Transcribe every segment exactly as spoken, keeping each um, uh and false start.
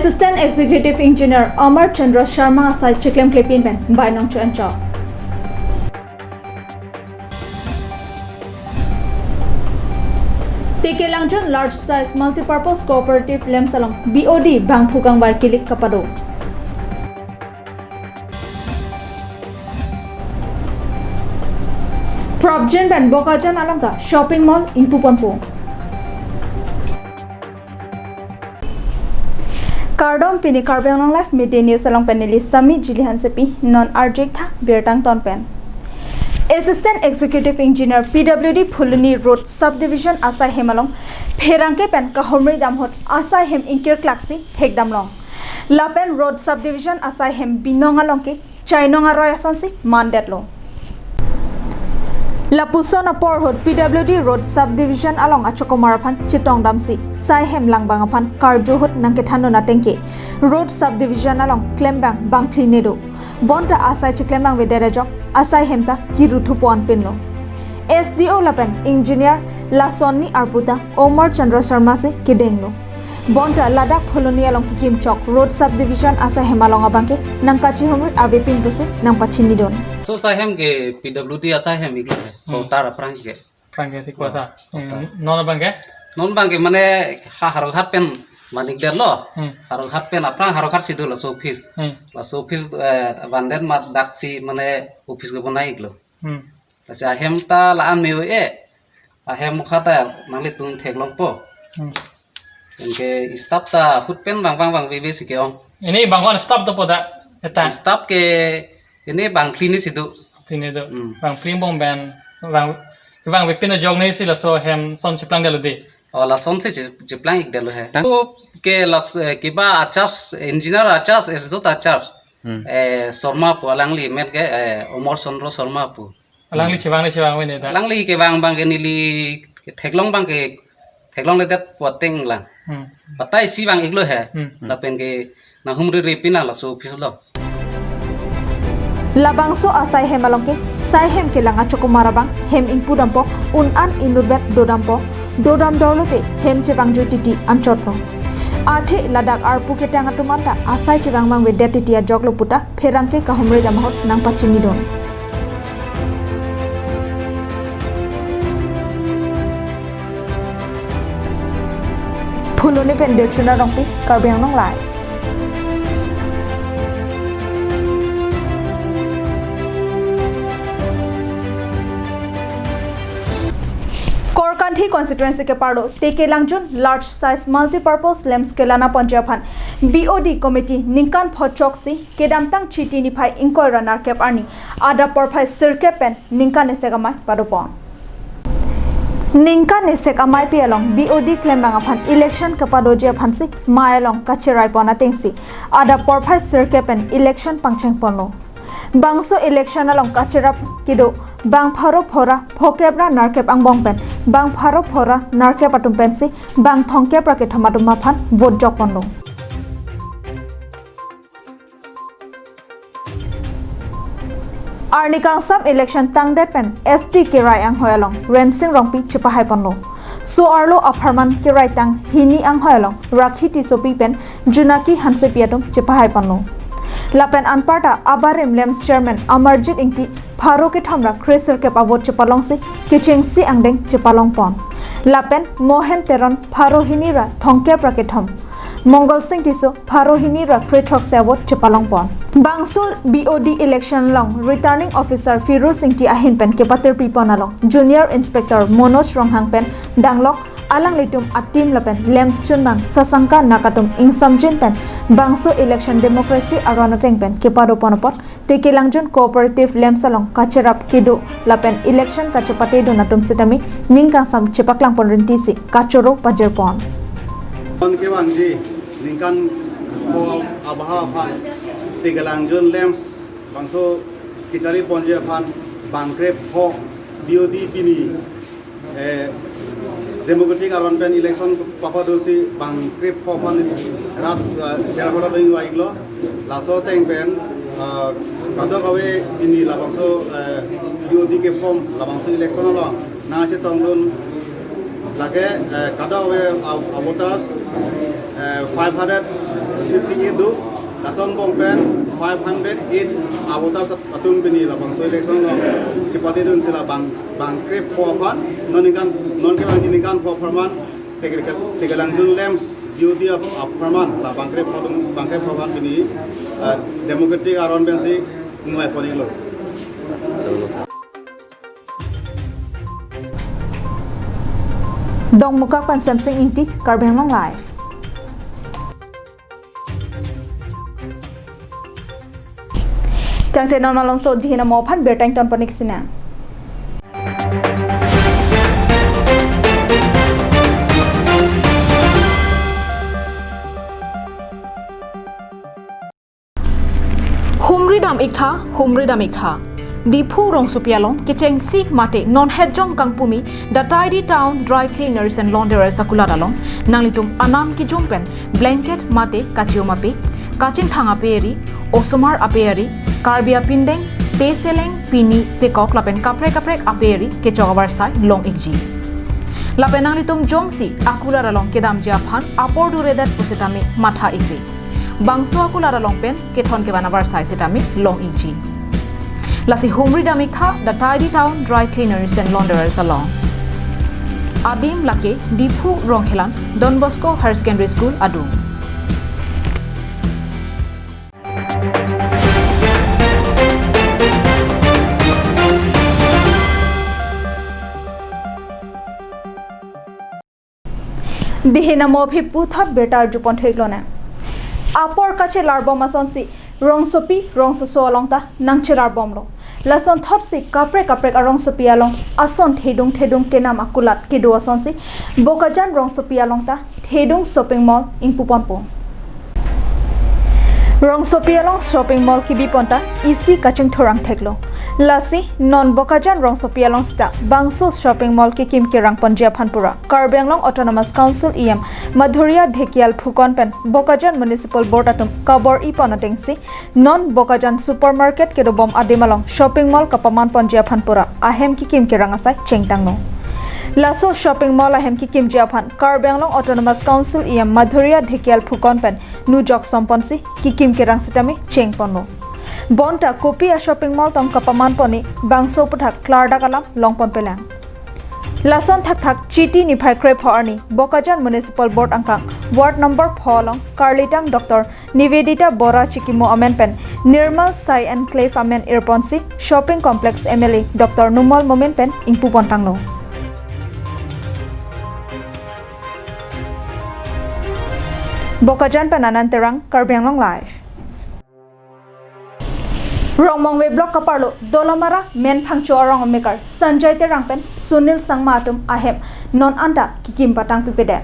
Assistant Executive Engineer Amar Chandra Sharma asai chiklemklepin pen bainong cho-enchok. T K Langjun Large Size Multipurpose Cooperative Lamps along B O D bangphu kangvai kilik kapado. Prapjin pen Bokajan along ta shopping mall ingpuponpo. Kardom, pini Karbi Anglong Live Midday News along pen neli Sami Jili Hansepi, non arjik tha birta angton pen. Assistant Executive Engineer P W D Phuloni Road Subdivision asai hem along pherangke pen kahumri dam ahut asai hem ingkirklak si thekdamlong. Lapen Road Subdivision asai hem binong along ke chainong aroi asonsi mandetlo. Lapuson apor ahut P W D Road Subdivision along achokomar aphan chetongdamsi sai hem langbang aphan karju ahut nangkethandun atengke Road Subdivision along klembang bangphli ne do. Bonta asai chiklembang avedet ajok asai hem ta kiruthupo anpinlo. S D O lapen engineer lasonni arpu ta Omar Chandra Sharma si kedenglo. Bonta ladak Phuloni along kikimchok Road Subdivision asai hem along abangke nangkachihumrit avepin pusi nangpachinidun. So asai hem ke P W D asai hem iklo he. Hmm. Kotar aphrang ke. Aphrang ke ti kota. Hmm. Kotar. Non abangke? Non abangke mane ha Howraghat pen manik derlo. Hmm. Howraghat pen aphrang Howraghat si do laso office. Hmm. Laso office, eh, vanden mat daksi mane office ke bonai iklo. Hmm. Lasi ahem ta la-an me-o-e. Ahem kha ta nanglitum theklongpo. Hmm. Anke staff ta ahut pen bang bang bang veve si ke-ong. Ini bang kon staff dopo dak? Eta. Staff ke ini bangphli ne si do. Phli ne do. Hmm. Bangphli angbong pen bang bang vepin ajok ne si laso hem son chiplangdetlo de. Oh, lasonsi chi-, chiplang-ikdetlo he. Tang- To ke las-, eh, kiba a-charge, engineer a-charge, S D O ta a-charge. Hmm. Eh, Sharma pu alangli met ke, eh, Omar Chandra Sharma pu. Alangli chevang, ne chevang avene ta. Alangli kevang abangke neli theklong abangke theklongledet pu ateng lang. Hmm. Batai si vang-iklo he. Hmm. Lapen ke nanghumriri pin nang laso office lo. Labangso asai hem along ke sai hem kelang achokomar abang hem ingpudampo, un-an inutvet dodampo, dodam dorlote hem chevangjuititi anchotlo. Athe ladak arpu ketang atum anta asai chevang vangvedet titi ajoklo puta pherangke kahumri dam ahut nangpachinidun. Phuloni pen Derchuna Rongpi, Karbi Anglong Live. Korkanthi constituency keparlo T K Langjun large size multipurpose lamps kelana ponji aphan B O D committee ningkan pho choksi kedamtang Chiti niphai ingkoi ra nerkep arni adap porphai sirkep pen ningkan esek amei padopon. Ningkan esek ameipi along B O D klembang aphan election kepadoji aphansi mei along kacheraipon atengsi adap porphai sirkep pen election pangchengponlo. Bangso election along kacherap kedo bang pharo phora phokep ra nerkep angbong pen bang pharo phora nerkep atum pensi bang thomkep ra kethom atum aphan vote jokponlo. Arni kangsam election tangdet pen S T kerai anghoi along Rensing Rongpi chepahaiponlo. So-arlo apharman kerai tang hini anghoi along Rakhi Tissopi pen Junaki Hansepi atum chepahaiponlo. Lapen anparta abarim lamps chairman Amarjit Ingti pharo kethom ra kre sirkep avote chepalongsi kechengsi angdeng chepalongpon. Lapen Mohen Teron pharo hini ra thomkep ra kethom, Mongol Sing Tisso pharo hini ra kre throksi avote chepalongpon. Bangso B O D election along returning officer Firoz Ingti ahin pen kepatirpipon along Junior Inspector Manoj Ronghang pen danglok alanglitum a-team lapen lamps chunbang Sasangka Naik atum ingsamjin pen bangso election democracy aron ateng pen kepadopon apot T K Langjun Cooperative Lamps along kacherap kedo lapen election kachepatedun atum sitame ning kangsam chepaklangpon rintisi kachoro pajirpon. Pon kevangji ningkan pho abaha aphan T K Langjun Lamps bangso kechari ponji aphan bang kre pho B O D pini eh, democratic aron pen election papadosi bang kre pho aphan rat, eh, sera phola ding wa iklo. Laso ateng pen, eh, kadokave pini labangso, eh, B O D ke form labangso election along nangchetongdun lake, eh, kadokave a, a voters, eh, five hundred fifty-eight do, lason angbong pen five hundred eight a-voters atum pini labangso election along chepatedunsi la bang, bangkrepho aphan, non ningkan, non kevangji ningkan pho apharman, Tegel-, Tegalangjun Lamps duty ap-, apharman, la bangkrepho atum, bangkrepho aphan pini, ah, democratic aron pensi ingvai pon-iklo. Dongmukak pen Samsing Ingti, Karbi Anglong Live. Tangte non malomso dihin amo aphan birta ington pon-ik sinang. Humri dam-iktha, humri dam-iktha. Diphu rongsopi along kechengsi mate non hetjong kangpumi The Tidy Town Dry Cleaners and Launderers akulat along nanglitum anam kejum pen blanket mate kachium ape, kachingthang ape ri, osomar ape ri, Karbi apindeng, peseleng, pini, pekok lapen kaprek kaprek ape ri kechok avarsai long-ikji. Lapen nanglitum jongsi akulat along kedamji aphan apor duredet pusitame matha-ikri. Bangso akulat along pen kethon kevan avarsai sitame long-ikji. Lasi humri dam-iktha The Tidy Town Dry Cleaners and Launderers along. Adim lake Diphu Rongkhelan Don Bosco Higher Secondary School adung. Dihin amo aphi puthot birta arjupon thek lonang. Apor kachelar bom asonsi rongsopi, rongsoso along ta nangchelar bomlo. Lason thotsi kaprek kaprek arongsopi along ason thedung thedung kenam akulat kedo asonsi Bokajan rongsopi along ta Thedung Shopping Mall ingpuponpo. Rongsopi along shopping mall kibipon ta isi kachingthurang theklo. Lasi non Bokajan rongsopi along sita bangso shopping mall kekim kerangponji aphan pura Karbi Anglong Autonomous Council E M Madhurya Dhekipal Phukan pen Bokajan Municipal Board atum kabor-ipon atengsi non Bokajan supermarket kedobom adim along shopping mall kapamanponji aphan pura ahem kekim kerang asai chengtanglo. Laso shopping mall ahem kekimji aphan Karbi Anglong Autonomous Council E M Madhurya Dhekipal Phukan pen nujok somponsi kekim kerang sitame chengponlo. Bonta kopi a-shopping mall tong kapamanpon-i bangso aputhak klardak alam longponpelang. Lason thakthak Chiti niphai krepho arni Bokajan Municipal Board angkang Ward number pho along karlitang Doctor Nivedita Bora Chikimo amen pen Nirmal Sai Enclave amen irponsi Shopping Complex M L A Doctor Numal Momin pen ingpupontanglo. Bokajan pen Anand Terang, Karbi Anglong Live. Rongmongve Block kaparlo Dolamara Menphangcho arong amekar Sanjay Terang pen Sunil Sangma atum ahem non anta kekim patang pipedet.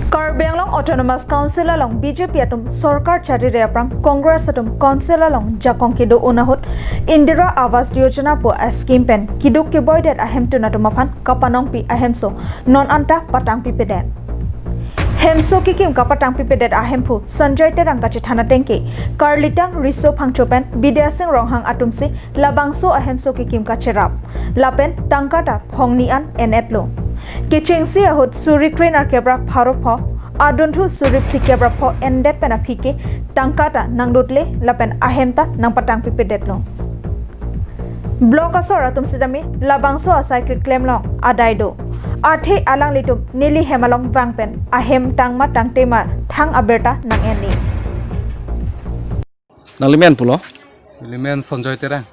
Karbi Anglong Autonomous Council along B J P atum sorkar charire aphrang Congress atum council along jakong kedo-un ahut Indira Awas Yojana pu a-scheme pen keduk keboidet ahemtun atum aphan kapanongpi ahemso non anta patang pipedet. Hemso kekim kapatang pipedet ahemphu Sanjay Terang kachethan atengke karlitang Riso Phangcho pen Bidya Sing Ronghang atumsi labangso ahemso kekim kacherap. Lapen tangka ta phongni an en-etlo. Kechengsi ahut suri kre-nerkep ra pharo pho, adunthu suri phlikep ra pho endet pen aphi ke tangka ta nangdutle lapen ahem ta nangpatang pipedetlo. Block asor atum sitame labangso asai keklem along adai do. Athe alanglitum neli hem along vang pen ahem tangma tangte ma thang abirta nang-en-e. Nangli men pulo? Neli men Sanjay Terang.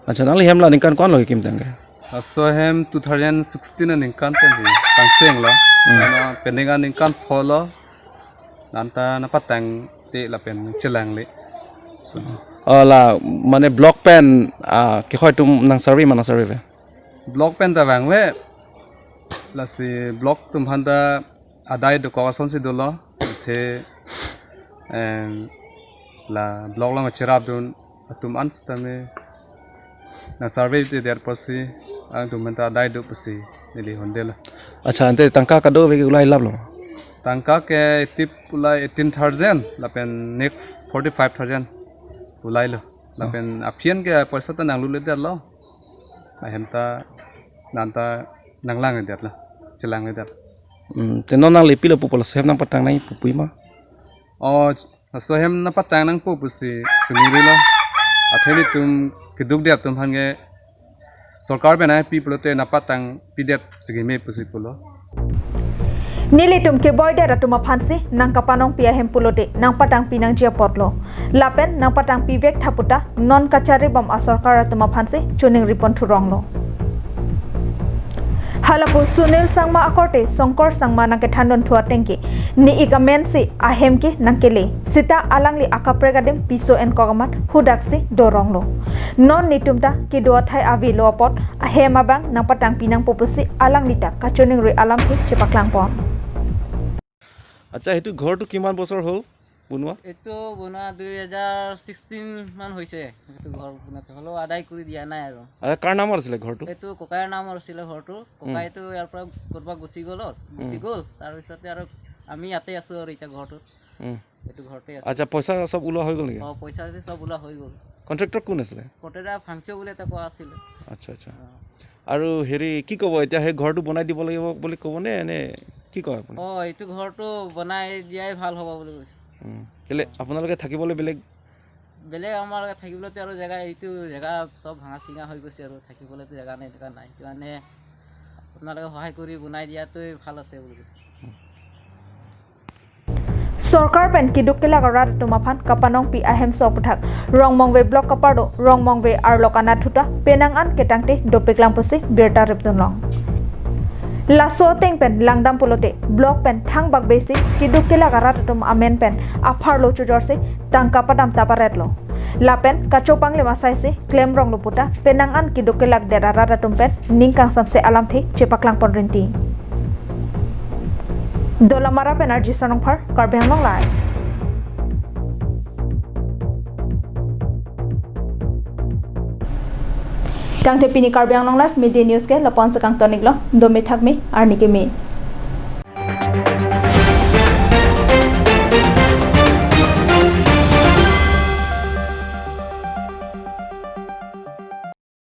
Acha, nangli hem la ningkan ko-an lo kekim tangke? Laso hem two thousand sixteen aningkan pen si pangchenglo. Hmm. Karena pending aningkan pho lo. Non anta nangpatangte lapen chelangle. So, Oh, la mane block pen, ah, kehoi atum nang survey ma nang survey ave? Block pen ta vangve. Lasi block atum aphan ta adai dokok asonsi dolo. Athe, em, la block along cherapdun atum an sitame nang survey te der pusi, alangtum aphan ta adai do pusi neli hundelo. Acha, ante tangka kadokave ke ulai laplo? Tangka ke itip ulai eighteen thousand, lapen next forty-five thousand ulailo. Lapen aphi an ke poisa ta nanglutledetlo. Ahem ta non anta nanglangledetlo, chelangledet. Hmm, te non nangli pilo pupo, laso ahem nangpatang nangji pu pu ma? O, laso ahem nangpatang nangpo pusi choningrilo. Athe nelitum keduk dia atum aphan ke sorkar pen nangpi pulote nangpatangpidet si keme pusi pulo. Nelitum keboidet atum aphansi nangkapanongpi ahem pulote nangpatangpi nangji apotlo. Lapen nangpatangpi vek tha puta non kacharibom asorkar atum aphansi choningripon thuronglo. Halapu Sunil Sangma akorte Songkor Sangma nangkethandun thu ateng ke ne-ik amensi ahem ke nangkele. Sita alangli akaprek adim piso enkok amat hudaksi doronglo. Non netum ta kedo athai avelo apot ahem abang nangpatangpi nangpo pusi alangli ta kachoningri alamthe chepaklangpon. আচ্ছা, সেইটো ঘৰটো কিমান বছৰ হ'ল বনোৱা? এইটো বনোৱা দুই হাজাৰ ছিক্সটিন মান হৈছে, এইটো ঘৰ বনাওঁতে, হ'লেও আদায় কৰি দিয়া নাই আৰু। আচ্ছা, কাৰ নামত আছিলে ঘৰটো? এইটো ককাইৰ নামত আছিলে ঘৰটো। ককাইটো ইয়াৰ পৰা ক'ৰবাত গুচি গ'ল, গুচি গ'ল। তাৰপিছতে আৰু আমি ইয়াতে আছোঁ আৰু এতিয়া ঘৰটোত। উম। এইটো ঘৰতে আছোঁ। আচ্ছা, পইচা চব ওলোৱা হৈ গ'ল নেকি? অ, পইচা চব ওলোৱা হৈ গ'ল। কণ্ট্ৰেক্টৰ কোন আছিলে? কণ্ট্ৰেক্টৰ ফাংচু বুলি এটা কোৱা আছিলে। আচ্ছা, আচ্ছা। অ। আৰু হেৰি, কি ক'ব এতিয়া, সেই ঘৰটো বনাই দিব লাগিব বুলি ক'বনে, নে কি কয় আপুনি? অ, এইটো ঘৰটো বনাই দিয়াই ভাল হ'ব বুলি কৈছে। উম। কেলে, আপোনালোকে থাকিবলৈ বেলেগ? বেলেগ আমাৰ থাকিবলৈতো আৰু জেগা, এইটো জেগা চব ভাঙা চিঙা হৈ গৈছে আৰু থাকিবলৈতো জেগা নাই, এনেকুৱা নাই। সেইটো কাৰণে আপোনালোকে সহায় কৰি বনাই দিয়াটোৱে ভাল আছে বুলি কৈছে। Sorkar pen keduk kelak arat atum aphan kapanongpi ahemso aputhak Rongmongve block kapardo Rongmongve arlok anatthu ta penang an ketangte dopiklang pusi birta ripdunlong. Laso ateng pen langdam pulote block pen thangbak besi keduk kelak arat atum amen pen apharlo chojorsi tangka padam ta paretlo. Lapen kachopanglim asaisi klemronglo puta penang an keduk kelak det arat atum pen ning kangsamse alamthe chepaklangpon rinti. Dolamara pen R J Sonongphar, Karbi Anglong Live. Tangte pini Karbi Anglong Live Midday News ke lapu-an si kangtoniklo, dome thakme, arni keme.